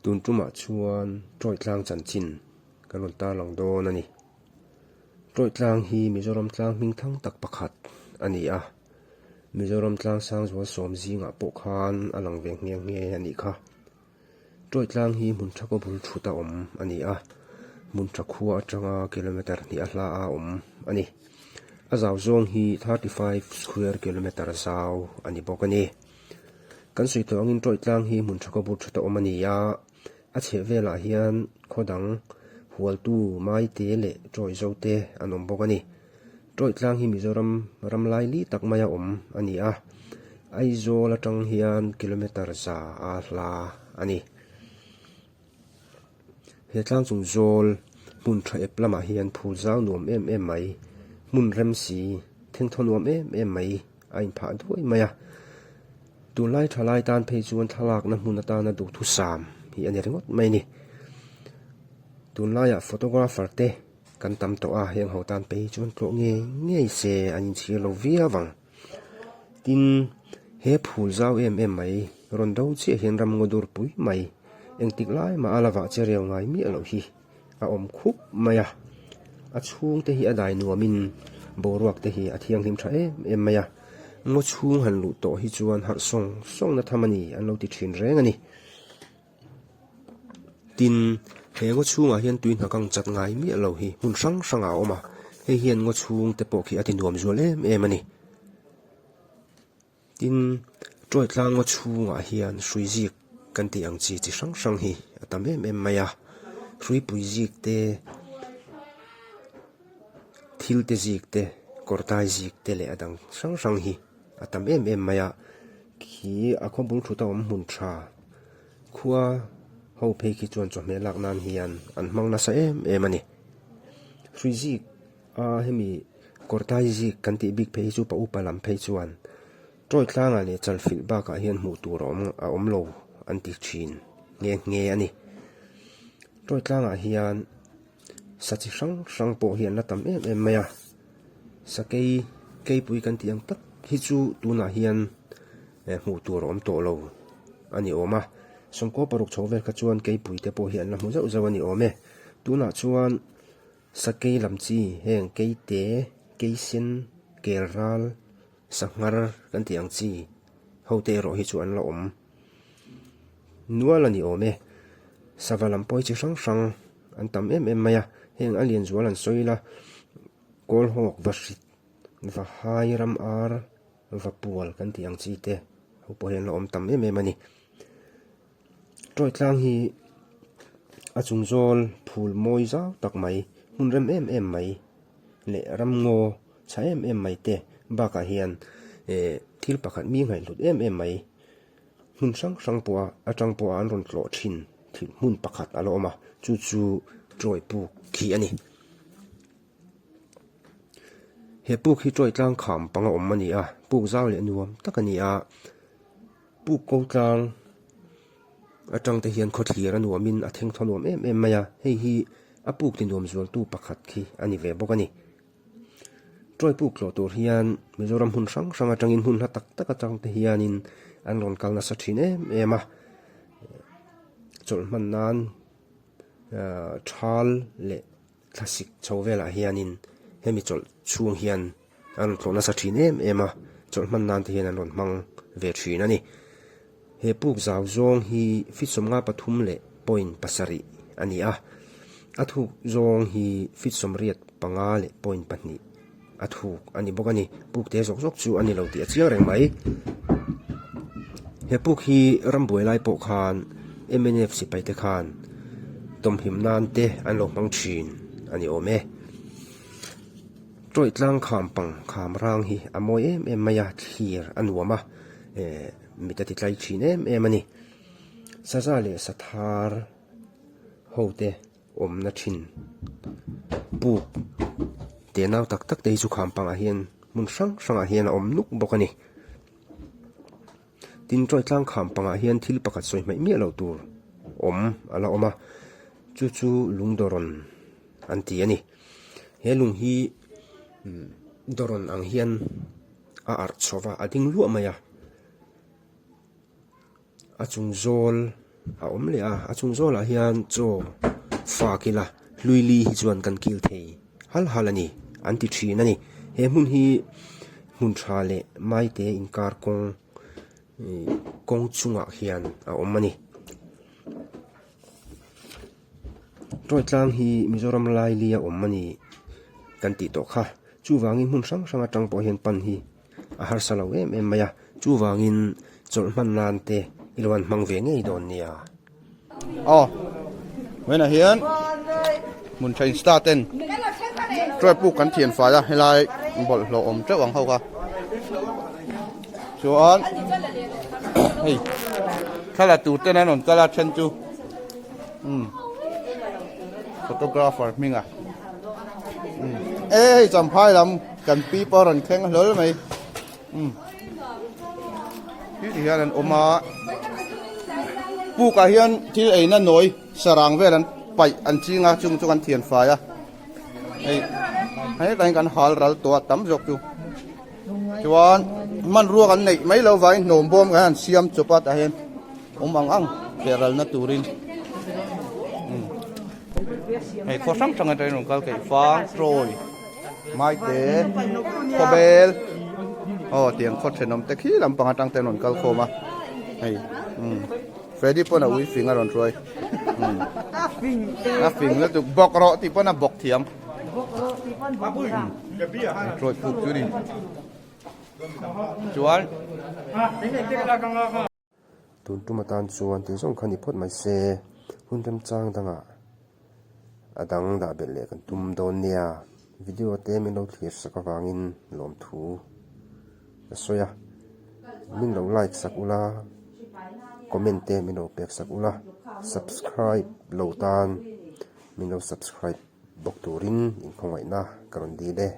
Tun tumah chuan Ṭawih tlang chanchin kan rawn tarlang dawn a ni. Ṭawih tlang hi Mizoram tlang hming thang tak pakhat a ni a. Mizoram tlang Sangzual sawm zingah pawh khan a lang ve nghe nghe a nih kha. Ṭawih tlang hi hmun ṭha kaw bul ṭhut a awm a ni a, hmun ṭha khua aṭanga kilometre hnih a hla a awm a ni. A zau zawng hi 35 square kilometre zau a ni bawk a ni. Kan sawi tawh angin ṭawih tlang hi hmun ṭha kaw bul ṭhut a awm a ni a, a chheh velah hian khaw dang hualtu maite leh ṭawih zote an awm bawk a ni. Ṭawih tlang hi Mizoram ram laili tak maia awm a ni a, Aizawl atang hian kilometre za a hla a ni. He tlang chung zawl hmun tha ep lamah hian phul zau nuam em em mai, hmun rem si, thengthaw nuam em em mai a inphah duai mai a. Tunlai thalai tan phei chuan thlalakna hmun atana duhthusam hi a ni ringawt mai a ni. Tunlaiah photographer te. Kan tam tawh a, heng ho tan phei chuan tlawh ngei ngei se an inchhir lo viau ang. Tin, he phul zau em em mai, rawn do chiah hian ram ngaw dur pui mai, engtik lai mah a la vah che reu ngai miah loh hi a awm khup mai a. A chhung te hi a dai nuamin boruak te hi a thianghlim tha em em mai a. Ngaw chhung han luh tawh hi chuan harh sawng sawng na tham a ni an lo ti thin reng a ni. Tin, he ngaw chhungah hian tui hna kang chat ngai miah lo hi hmun hrang hrangah a awm a, hei hian ngaw chhung te pawh khi a ti nuam zual em em a ni. Tin, Ṭawih tlang ngaw chhungah hian hrui zik kan tih ang chi chi hrang hrang hi a tam em em mai a, hruipui zik te, thil te zik te, kawr tai zik te leh a dang hrang hrang hi a tam em em mai a, khi a khaw bul thut a awm hmun tha. Khua ho phei khi chuan chawhmeh lak nan hian an hmang nasa em em a ni. Hrui zik a hemi kawr tai zik kan tih bik phei hi chu pa upa lam phei chuan tawi tlangah leh chalfilh bakah hian hmuh tur a awm a awm lo an ti thin nghe nghe a ni. Tawi tlangah hian sa chi hrang hrang pawh hi an la tam em em mai a, sakei keipui kan tih ang tak hi chu tunah hian hmuh tur a awm tawh lo a ni awm a, sawmkaw paruk chho vel kha chuan keipui te pawh hi an la hmu zauh zauh a ni awm e, tunah chuan sakei lam chi heng keite keisen kel ral sanghar kan tih ang chi ho te erawh hi chu an la awm nual a ni awm e, sava lam pawh hi chi hrang hrang an tam em em mai a, heng a lian zual an sawi ila kawlhawk va hrit va hai ram ar va pual kan tih ang chi te ho pawh hi an la awm tam em em a ni. Tawi tlang hi a chung zawl phul mawi zau tak mai hmun rem em em mai leh ram ngaw chha em em mai te bakah hian eh thil pakhat mi ngaihhlut em em mai hmun hrang hrang pawha atang pawha an rawn tlawh thin thil hmun pakhat a la awm a chu chu tawi puk khi a ni. He puk hi tawi tlang kham panga awm a ni a, puk zau leh nuam tak a ni a, puk ko tlang atang te hian khawthlir a nuamin a thengthaw nuam em em mai a, hei hi a puk ti nuam zualtu pakhat khi a ni ve bawk a ni. Tawi puk tlawh tur hian Mizoram hmun hrang hrang atangin hmun hla tak tak atang te hianin an rawn kal nasa thin em em a, chawlh hman nan thal leh Thlasik chho velah hianin hemi chawlh chhung hian an rawn tlawh nasa thin em em a, chawlh hman nan te hian an rawn hmang ve thin a ni. He puk zau zawng hi feet 53 leh point pasarih a ni a, a thuk zawng hi feet 85 leh point pahnih a thuk a ni bawk a ni. Puk te zawk zawk chu a ni lo tih a chiang reng mai. He puk hi rambuai lai pawh khan mnf sipai te khan tawmhim nan te an lo hmang thin a ni awm e. Tawih tlang kham pang kham rang hi a mawi em em mai a, thlir a nuam a, eh mit a ti tlai thin em em a ni. Saza leh sathar ho te. Awmna thin puk te nau tak tak te hi chu kham pangah hian hmun hrang hrangah hian a awm nuk bawk a ni. Tin tawih tlang kham pangah hian thil pakhat sawi hmaih miah loh tur awm a la awm a, chu chu lung dawrawn an ti a ni. He lung hi dawrawn ang hian a arh chho va, a ding luah mai a, a chung zawl. a awm leh a a chung zawlah hian chaw fak ila hlui li hi chuan kan kil thei hal hal a ni an ti thin a ni he hmun hi hmun tha leh maite inkar kawng ih kawng chungah hian a awm a ni. Tawi tlang hi Mizoram laili a awm a ni kan tih tawh kha chuvangin hmun hrang hrang atang pawh hian pan hi a harsa lo em em mai a chuvangin chawlh hman nan te i lo han hmang ve ngei dawn nia. Aw vawiinah hian hmun tha insta ten tray puk kan thian fai a helai bawlhhlawh awm teuh ang ho kha chuan hei thla la tur ten an rawn kal a then chu umm photographer hming a umm e hei champhai lam kan pi pawh a rawn thleng hlawl mai umm ti hian an awm a puk ah hian thil eina nawi sarang vel an paih an ching a chung chu kan thian fai a hei hetah hian kan hal ral tawh a tam zawk chu chuan hmanrua kan neih mai loh vangin hnawm bawm kan han siam chawp a tah hian awm ang ang theh ralna turin umm hei khaw hrang hrang atangin rawn kal keih fang trawi maite khawbel aw tiang khaw thenawm te khi lampang atang te an rawn kal khawm a hei umm Freddy pawn a ui fing a rawn hruai umm a fing lutuk bawk rawh tih pawn a bawk thiam Trawi puk chu ni chuan. Tun tum atan chuan tih zawng kha ni phawt mai se hun remchang dangah a dang dah belh leh kan tum dawn nia. Video te min lo thlir sak avangin lawmthu ka sawi a, min lo like sak ula, comment te min lo pek sak ula, subscribe lo tan min lo subscribe bawk turin inkhawngaihna ka rawn dil e.